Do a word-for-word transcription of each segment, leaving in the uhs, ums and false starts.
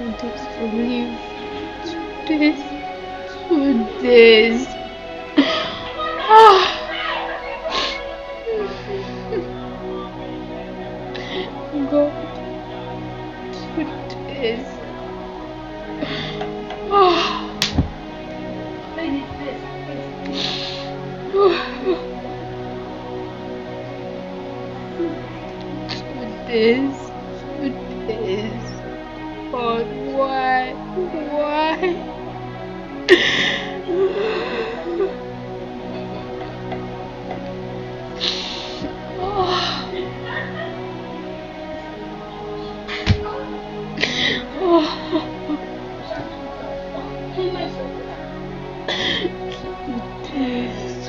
Two days to live. Two days. Two days. Ah. God. Two days. Ah. Two days. Two days. God, why? Why? This,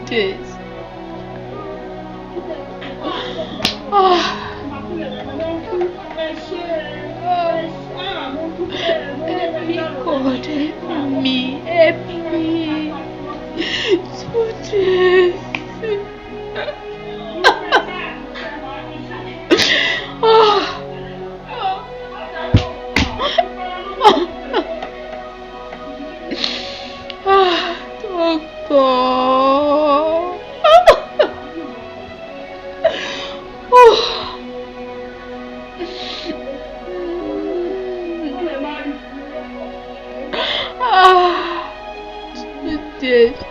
this. Ah. Help me, God, help me, help me. Two days. Ah. Ah, doctor. Ah, two days.